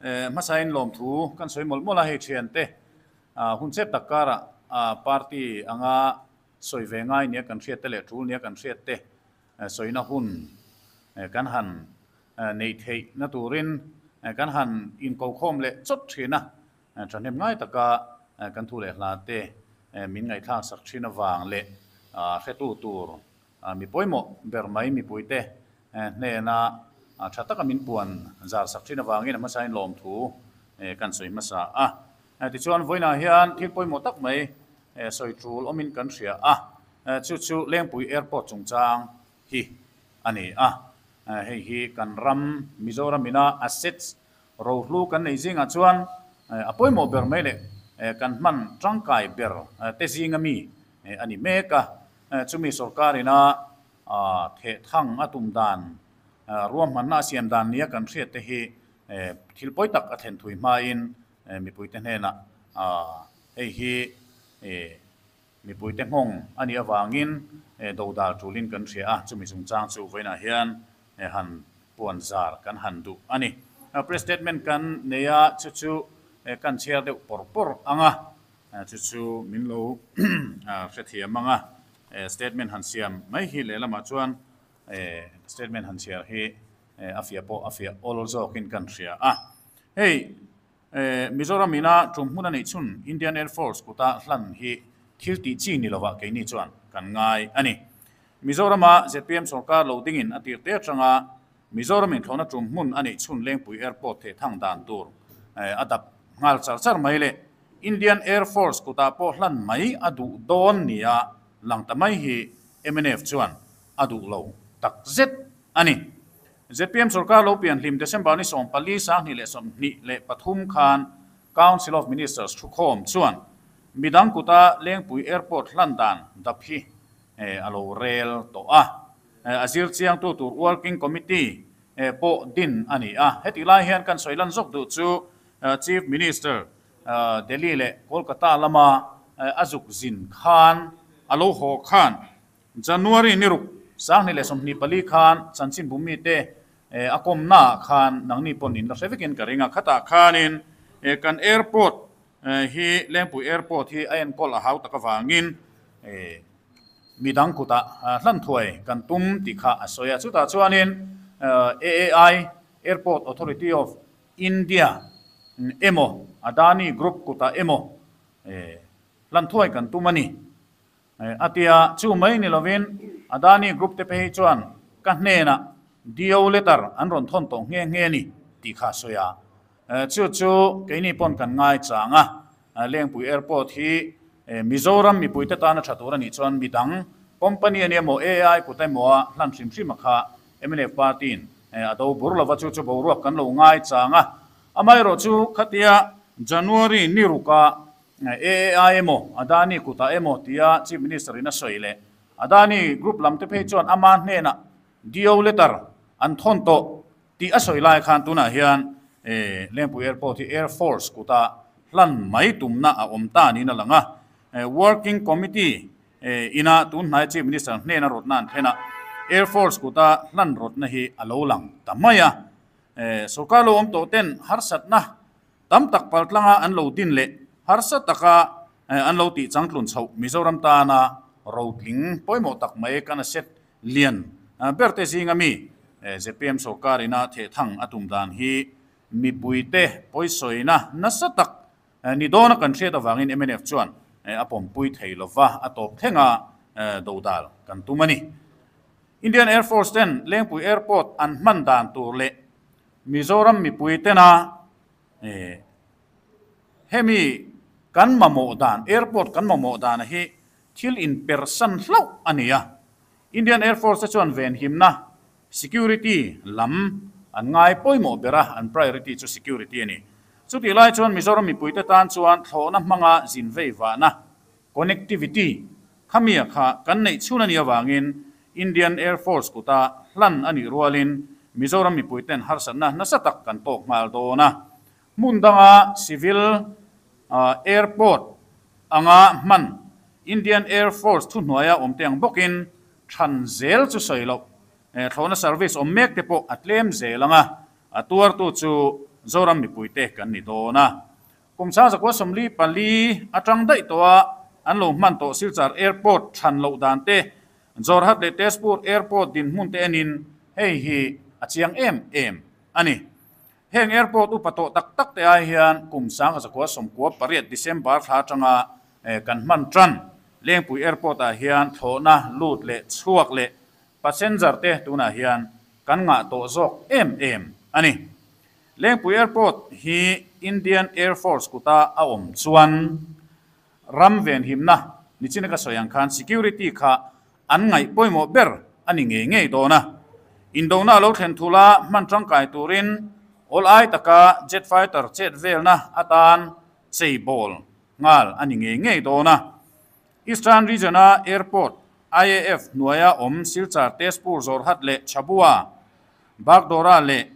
Hmasain lawmthu kan sawi mawlh mawlh a, hei thiante hun chep tak karah party anga sawi ve ngai nia kan hriatte leh tul nia kan hriatte sawina hun kan han neih theihna turin kan han inkokhawm leh chawt thin a, thahnem ngai taka kan thu leh hla te min ngaihthlak sak thin avang leh hretu tur mi pawimawh ber mai mipuite hnena tha taka min puan zar sak thin avangin a hmasain lawmthu kan sawi hmasa a. Tichuan vawiinah hian thil pawimawh tak mai sawi tul awmin kan hria a, chu chu Lengpui Airport chungchang hi a ni a. Hei hi kan ram Mizoram ina assets rohlu kan nei zingah chuan a pawimawh ber mai leh kan hman tangkai ber te zinga mi a ni mek a. Chumi sorkar ina thehthang a tum dan, ruahmanna a siam dan nia kan hriat te hi thil pawi tak a thlen thui hmain mipuite hnenah hei hi mipuite nghawng a nih avangin dodal tulin kan hria a, chumi chungchang chu vawiinah hian han puan zar kan han duh a ni. Press statement kan nei a, chu chu kan chhiar deuh pawr pawr ang a, chu chu min lo hrethiam ang a, statement han siam mai hi lehlamah chuan statement han chhiar hi a fiah pawh a fiah awl zawkin kan hria a. Hei Mizoram ina tum hmun a neih chhun Indian Air Force kuta hlan hi thil tih chi ni lovah keini chuan kan ngai a ni. Mizorama zpm sorkar lo dingin a tir te atanga Mizoram inthlawhna tum hmun a neih chhun Lengpui Airport thehthang dan tur a dap nghal char char mai leh Indian Air Force kutah pawh hlan mai a duh dawn nia lang ta mai hi mnf chuan a duh lo tak zet a ni. Zpm sorkar lo pian hlim December ni 14 2023 khan Council of Ministers thukhawm chuan midang kuta Lengpui Airport hlan dan dap hi a lo rel tawh a. A zir chiangtu tur Working Committee pawh din a ni a. Hetih lai hian kan sawi lan zawk duh chu Chief Minister Delhi leh Kolkata lama a zuk zin khan a lo haw khan January ni ruk, 2024 khan chanchinbu mite a kawmnaah khan nangni pawn in la hre vekin ka ring a, khatah khanin kan airport hi Lengpui Airport hi a enkawl a hau tak avangin midang kutah hlan thuai kan tum tih kha a sawi a. Chutah chuanin AAI, Airport Authority of India, emaw Adani Group kutah emaw hlan thuai kan tum a ni. A ti a, chu mai ni lovin Adani Group te phei chuan ka hnenah DO letter an rawn thawn tawh nghe nghe ni tih kha a sawi a. Chu chu keini pawn kan ngai chang a, Lengpui Airport hi Mizoram mipuite tana tha tur a nih chuan midang company a nia maw AI kut emaw a hlan hrim hrim a kha mnf party in a do bur lova chu chu boruak kan lo ngai chang a. Amaherawh chu khatia January ni ruka AAI emaw, Adani kutah emaw tia Chief Minister in a sawi leh Adani Group lam te phei chuan ama hnenah DO letter an thawn tawh tih a sawi lai khan tunah hian Lengpui Airport hi Air Force kuta hlan mai tumna a awm ta niin a lang a. Working Committee ina tun hnai Chief Minister hnena rawtna an thlen a, Air Force kuta hlan rawtna hi a lo lang ta mai a. Sorkar lo awm tawh ten harsatna Tam tak paltlanga an lo din leh harsa taka an lo tih changtlun chhoh Mizoram tana rotling pawimawh tak mai kan asset lian berte zinga mi zpm sorkar ina thehthang a tum dan hi mipuite pawisawina nasa tak ni dawna kan hriat avangin mnf chuan a pawmpui thei lova a tawp thlenga dodal kan tum a ni. Indian Air Force ten Lengpui Airport an hman dan tur leh Mizoram mipui tena hemi kan mamawh dan, airport kan mamawh dan hi thil inpersan hlauh a ni a. Indian Air Force te chuan venhimna, security, lam an ngai pawimawh ber a, an priority chu security a ni. Chutih lai chuan Mizoram mipui te tan chuan thlawhna hmanga zin vei vahna, connectivity, Khamia kha kan neih chhun a nih avangin Indian Air Force kuta hlan a nih rualin Mizoram mipuiten harsatna nasa tak kan tawk nghal dawn a. Hmun danga civil airport anga hman Indian Air Force thuhnuaia awm te ang bawkin than zel chu sawi loh. Thlawhna service awm mek te pawh a tlem zel ang a, a tuartu chu Zoram mipuite kan ni dawn a. Kum 1944 atang daih tawha an lo hman tawh Silchar Airport than loh dan te, Jorhat leh Tezpur Airport dinhmun te enin hei hi a chiang em em a ni. Heng airport upa tawh tak tak te ai hian kum 1998 December thla atanga kan hman tan Lengpui Airport ah hian thlawhna lut leh chhuak leh passenger te tunah hian kan ngah tawh zawk em em a ni. Lengpui Airport hi Indian Air Force kuta a awm chuan ram venhimna nichina ka sawi ang khan security kha an ngaih pawimawh ber a ni ngei ngei dawn a. Indona a lo thlen thula hman tangkai turin awl ai taka jet fighter chet velna atan chei bawl nghal a ni ngei ngei dawn a. Eastern Region-a airport, IAF hnuaia awm Silchar, Tezpur, Jorhat leh Chabua, Bagdora leh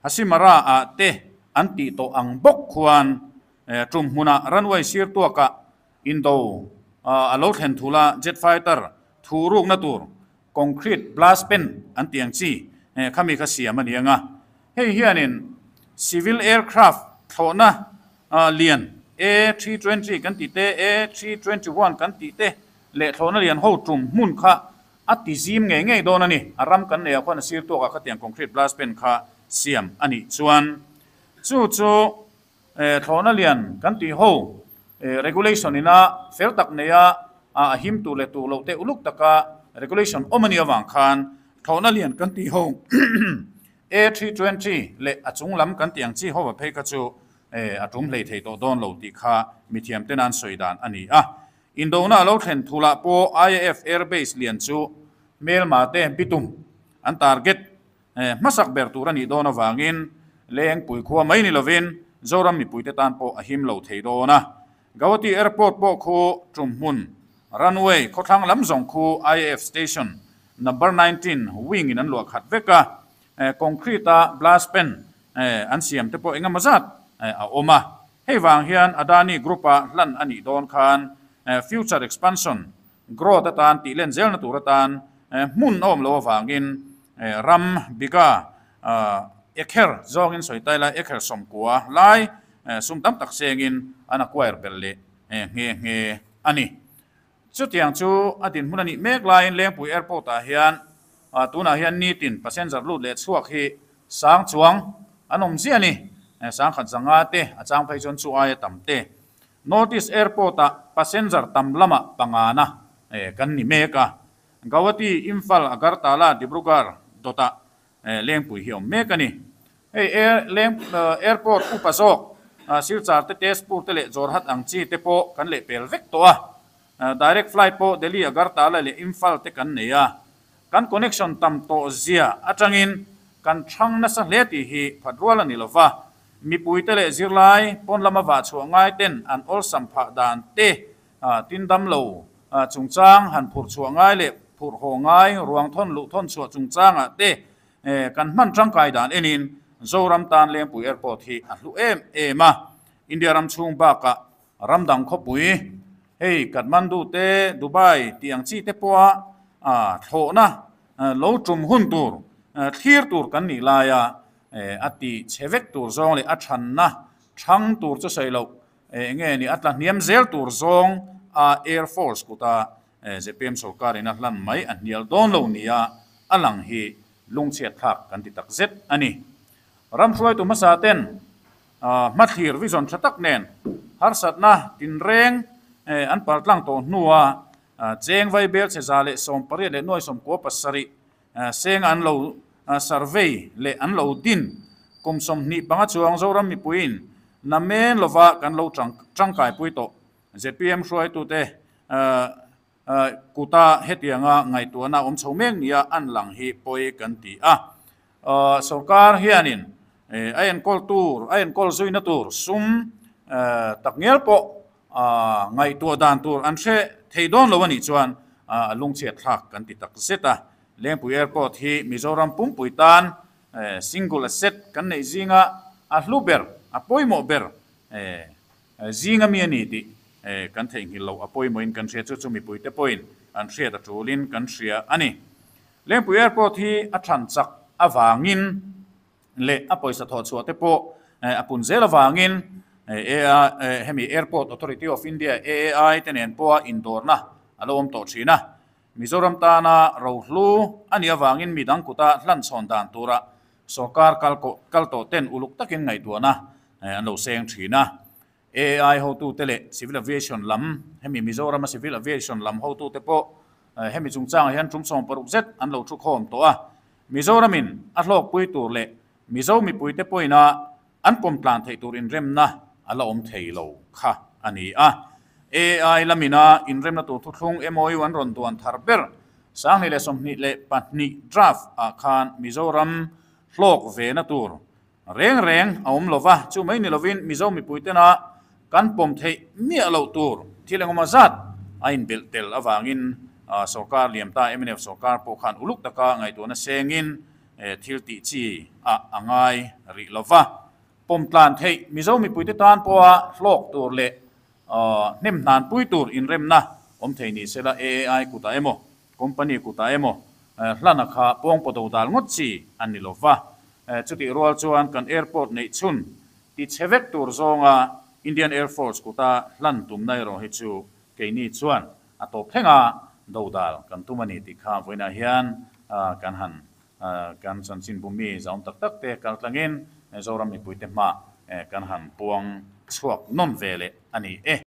Hasimara ah te an tih tawh ang bawk khuan tum hmunah runway sir tuakah indo a lo thlen thul a, jet fighter thu rukna tur concrete blast pen an tih ang chi khami kha siam a ni ang a. Hei hianin civil aircraft thlawhna lian A320 kan tih te, A321 kan tih te leh thlawhna lian ho tum hmun kha A ti zim ngei ngei dawn a ni. A ram kan neih ah khuan a sir tawkah khatiang concrete blast pen kha siam a nih chuan chu chu thlawhna lian kan tih ho regulation ina fel tak neia a him tur leh tur loh te uluk taka regulation awm a nih avang khan thlawhna lian kan tih ho A320 leh a chung lam kan tih ang chi ho va phei kha chu a tum hlei thei tawh dawn lo tih kha mithiam ten an sawi dan a ni a. Indona a lo thlen thulah pawh IAF Air Base lian chu hmelma te bitum an target hmasak ber tur a nih dawn avangin Lengpui khua mai ni lovin Zoram mipuite tan pawh a him lo thei dawn a. Gauhati Airport pawh khu tumhmun runway khawthlang lam zawng khu IAF Station number 19 wing in an luah khat vek a, concrete a blast pen an siam te pawh engemaw zat a awm a. Hei vang hian Adani Group-a hlan a nih dawn khan future expansion, growth atan tih len zelna tur atan hmun a awm loh avangin ram biga ekher zawngin sawi tai lai ekher sawmkua lai sum tam tak sengin an acquire belh leh nghe nghe a ni. Chutiang chu a dinhmun a nih mek laiin Lengpui Airport-ah hian tunah hian nitin passenger lut leh chhuak hi sang chuang an awm ziah a ni. Sangkhat zanga te a chang phei chuan chu aia tam te. North East Airport-ah passenger tam lamah pangana kan ni mek a. Gauhati, Imphal, Agartala, Dibrugarh dawtah Lengpui hi a awm mek a ni. Hei air leng airport upa zawk Silchar te Tezpur te leh Jorhat ang chi te pawh kan leh pel vek tawh a. Direct flight pawh Delhi Agartala leh Imphal te kan nei a. Kan connection tam tawh zia atangin kan thang nasa hle tih hi phat rual a ni lo va. Mipui te leh zirlai pawn lama vah chhuah ngai ten an awlsam phah dan te tin dam lo chungchang han phurh chhuah ngai leh phurh haw ngai ruang thawn luh thawn chhuah chungchangah te Kan hman tangkai dan enin Zoram tan Lengpui Airport hi a hlu em em a, India ram chhung bakah ram dang khawpui hei Kathmandu te, Dubai tih ang chi te pawha thlawhna lo tum hun tur thlir tur kan nih laia a ti chhe vek tur zawng leh a thanna thang tur chu sawi loh enge ni a tla hniam zel tur zawng a Air Force kuta Zpm sorkarin a hlan mai a hnial dawn lo nia a lang hi lungchhiat thlak kan ti tak zet a ni. Ram hruaitu hmasa ten hmathlir vision tha tak nen harsatna tinreng an paltlang tawh hnua cheng vaibel che 118 leh nuai 97 seng an lo survey leh an lo din kum 25 chuang Zoram mipuiin namen lova kan lo tangkaipui tawh. Zpm hruaitute kuta hetianga ngaihtuahna awm chho mek nia an lang hi pawi kan ti a. Sorkar hianin a enkawl tur, a enkawl zuina tur sum takngial pawh ngaihtuah dan tur an hre thei dawn lo a nih chuan a lungchhiat thlak kan ti tak zet a. Lengpui Airport hi Mizoram pumpui tan single asset kan neih zinga a hlu ber, a pawimawh ber Zinga mi a ni tih kan theihnghilh loh a pawimawhin kan hria chu chu mipuite pawhin an hriat a tulin kan hria a ni. Lengpui Airport hi a than chak avangin leh a pawisa thawh chhuah te pawh a pun zel avangin hemi Airport Authority of India, AAI, te nen pawha indawrna a lo awm tawh thin a. Mizoram tana rohlu a nih avangin midang kuta hlanchhawn dan tura sorkar kal tawh ten uluk takin ngaihtuahna an lo seng thin a. AAI hotute leh Civil Aviation lam, hemi Mizorama Civil Aviation lam hotute pawh hemi chungchangah hian tum 60 zet an lo thukhawm tawh a. Mizoramin a hlawkpui tur leh Mizo mipuite pawhina an pawm tlan theih tur inremna a la awm thei lo kha a ni a. AAI lamina inremna tur thuthlung MOU an rawn duan thar ber 2022 draft ah khan Mizoram hlawk vena tur reng reng a awm lova, chu mai ni lovin Mizo mipuitena kan pawm theih miah loh tur thil engemaw zat a inbelh tel avangin sorkar liam ta mnf sorkar pawh khan uluk taka ngaihtuahna sengin thil tih chi a a ngai rih lova. Pawm tlan theih Mizo mipuite tan pawha hlawk tur leh hnem hnanpui tur inremna awm thei ni sela AAI kutah emaw company kutah emaw hlana kha pawngpaw do dal ngawt chi a ni lova. Chutih rual chuan kan airport neih chhun ti chhe vek tur zawnga Indian Air Force kuta hlan tumna erawh hi chu keini chuan a tawp thlenga do dal kan tum a ni tih kha vawiinah hian kan han kan chanchin bumi zaum tak tak te kal tlangin Zoram mipuite hma kan han puang chhuak nawn ve leh a ni e.